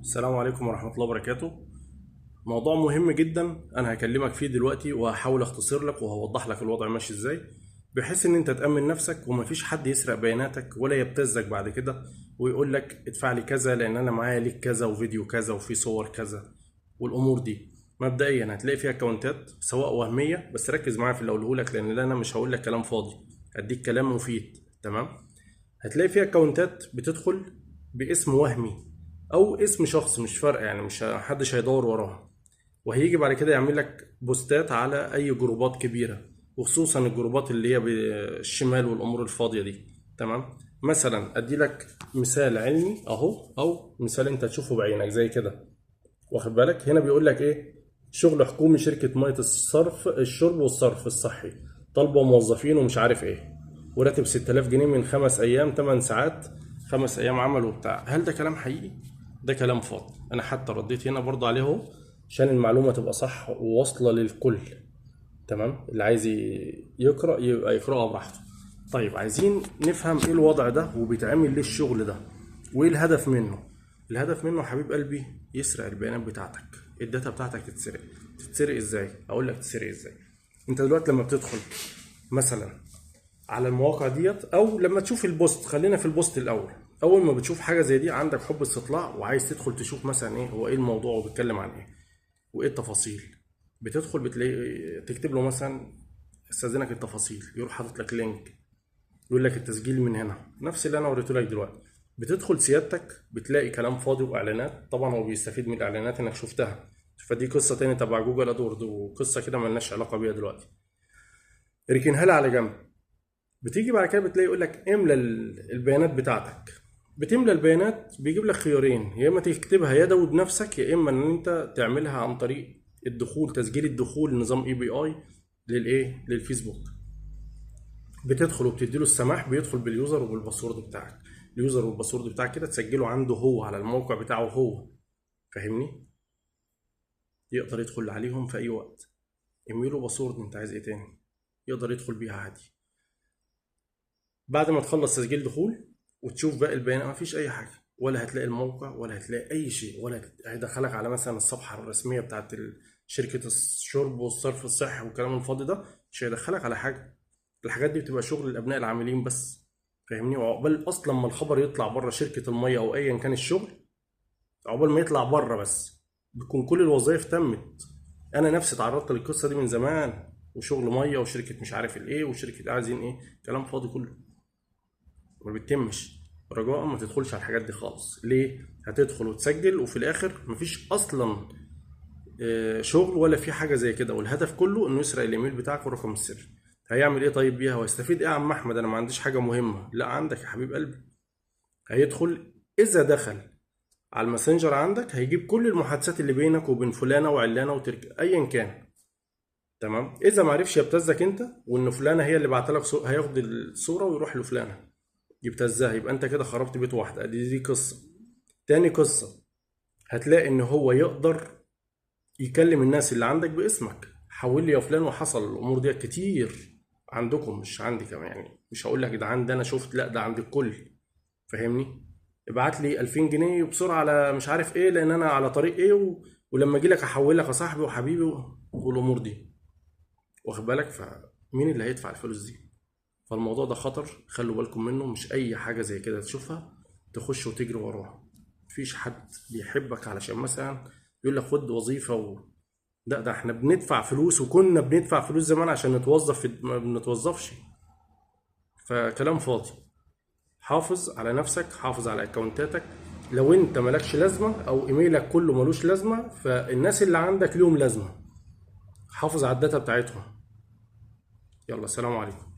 السلام عليكم ورحمة الله وبركاته. موضوع مهم جدا انا هكلمك فيه دلوقتي، وهحاول اختصر لك وهوضح لك الوضع ماشي ازاي، بحيث ان انت تأمن نفسك ومفيش حد يسرق بياناتك ولا يبتزك بعد كده ويقول لك ادفع لي كذا لان انا معايا ليك كذا وفيديو كذا وفي صور كذا والامور دي. مبدئيا هتلاقي فيها اكونتات سواء وهمية، بس ركز معايا في اللي اقوله لك لان انا مش هقول لك كلام فاضي، هديك كلام مفيد. تمام؟ هتلاقي فيها اكونتات بتدخل باسم وهمي او اسم شخص، مش فارقه يعني، مش محدش هيدور وراها، وهيجي بعد كده يعمل لك بوستات على اي جروبات كبيرة، وخصوصا الجروبات اللي هي بالشمال والامور الفاضيه دي. تمام؟ مثلا ادي لك مثال علمي اهو، او مثال انت تشوفه بعينك زي كده، واخد بالك؟ هنا بيقول لك ايه؟ شغل حكومي، شركة مية الصرف الشرب والصرف الصحي، طالبه موظفين ومش عارف ايه، وراتب 6000 جنيه من 5 ايام 8 ساعات، 5 ايام عمل وبتاع. هل ده كلام حقيقي؟ ده كلام فاضي. انا حتى رديت هنا برضه عليه اهو عشان المعلومة تبقى صح وواصله للكل. تمام؟ اللي عايز يقرا يبقى يقراها براحته. طيب عايزين نفهم ايه الوضع ده وبيتعمل ليه الشغل ده وايه الهدف منه. الهدف منه حبيب قلبي يسرق البيانات بتاعتك، ال data بتاعتك تتسرق. تتسرق ازاي؟ اقول لك تتسرق ازاي. انت دلوقتي لما بتدخل مثلا على المواقع ديت، او لما تشوف ال post، خلينا في ال post الاول. اول ما بتشوف حاجة زي دي عندك حب استطلاع وعايز تدخل تشوف مثلا ايه هو، ايه الموضوع وبيتكلم عن ايه وايه التفاصيل. بتدخل بتلاقي تكتب له مثلا استاذنك التفاصيل، يروح حاطط لك link يقول لك التسجيل من هنا، نفس اللي انا وريته لك دلوقتي. بتدخل سيادتك بتلاقي كلام فاضي واعلانات، طبعا هو بيستفيد من الاعلانات انك شفتها، فدي قصة تاني تبع Google AdWords وقصة كده ملناش علاقة بيها دلوقتي، اركنها لها على جنب. بتيجي بعد كده بتلاقي يقول لك املى البيانات بتاعتك. بتملى البيانات بيجيب لك خيارين، يا اما تكتبها يدوي بنفسك، يا اما ان انت تعملها عن طريق الدخول، تسجيل الدخول لنظام API للايه، للفيسبوك. بتدخل وبتدي له السماح، بيدخل بال user وبال password بتاعك، ال user وال password بتاعك كده تسجله عنده هو على الموقع بتاعه هو، فاهمني؟ يقدر يدخل عليهم في اي وقت، email و password، انت عايز ايه تاني؟ يقدر يدخل بيها عادي. بعد ما تخلص تسجيل دخول وتشوف باقي البيانات مفيش اي حاجة، ولا هتلاقي الموقع ولا هتلاقي اي شيء، ولا هيدخلك على مثلا الصفحة الرسمية بتاعت شركة الشرب والصرف الصحي والكلام الفاضي ده، مش هيدخلك على حاجة. الحاجات دي بتبقى شغل الابناء العاملين بس، فاهمني؟ وعقبال اصلا ما الخبر يطلع بره شركة المية او ايا كان الشغل، عقبال ما يطلع بره بس بيكون كل الوظائف تمت. انا نفسي اتعرضت للقصة دي من زمان، وشغل مية وشركه مش عارف الايه وشركه عايزين ايه، كلام فاضي كله ما بيتمش. رجاء ما تدخلش على الحاجات دي خالص. ليه؟ هتدخل وتسجل وفي الاخر مفيش اصلا شغل ولا في حاجة زي كده، والهدف كله انه يسرق الايميل بتاعك والرقم السري. هيعمل ايه طيب بيها؟ وهيستفيد ايه يا عم احمد؟ انا ما عنديش حاجة مهمة. لا عندك يا حبيب قلبي. هيدخل، اذا دخل على الماسنجر عندك هيجيب كل المحادثات اللي بينك وبين فلانه وعلانه وترك ايا كان. تمام؟ اذا ما عرفش يبتزك انت وان فلانه هي اللي بعتلك، هياخد الصورة ويروح لفلانه يبتزها، يبقى انت كده خربت بيت واحدة. دي قصة. تاني قصة هتلاقي ان هو يقدر يكلم الناس اللي عندك باسمك، حول لي يا فلان، وحصل الامور دي كتير عندكم مش عندي كمان، يعني مش هقول لك ده عندي انا شفت، لا ده عند الكل، فاهمني؟ ابعت لي 2000 جنيه بسرعة على مش عارف ايه لان انا على طريق ايه ولما اجي لك احول لك يا صاحبي وحبيبي والامور دي، واخد بالك؟ فمين اللي هيدفع الفلوس دي؟ فالموضوع ده خطر، خلوا بالكم منه. مش اي حاجة زي كده تشوفها تخش وتجري وراها. مفيش حد بيحبك علشان مثلا يقول لك خد وظيفة ده احنا بندفع فلوس، وكنا بندفع فلوس زمان عشان نتوظف، ما بنتوظفش. فكلام فاضي. حافظ على نفسك، حافظ على اكونتاتك. لو انت مالكش لازمه او ايميلك كله ملوش لازمه، فالناس اللي عندك ليهم لازمه، حافظ على ال data بتاعتهم. يلا سلام عليكم.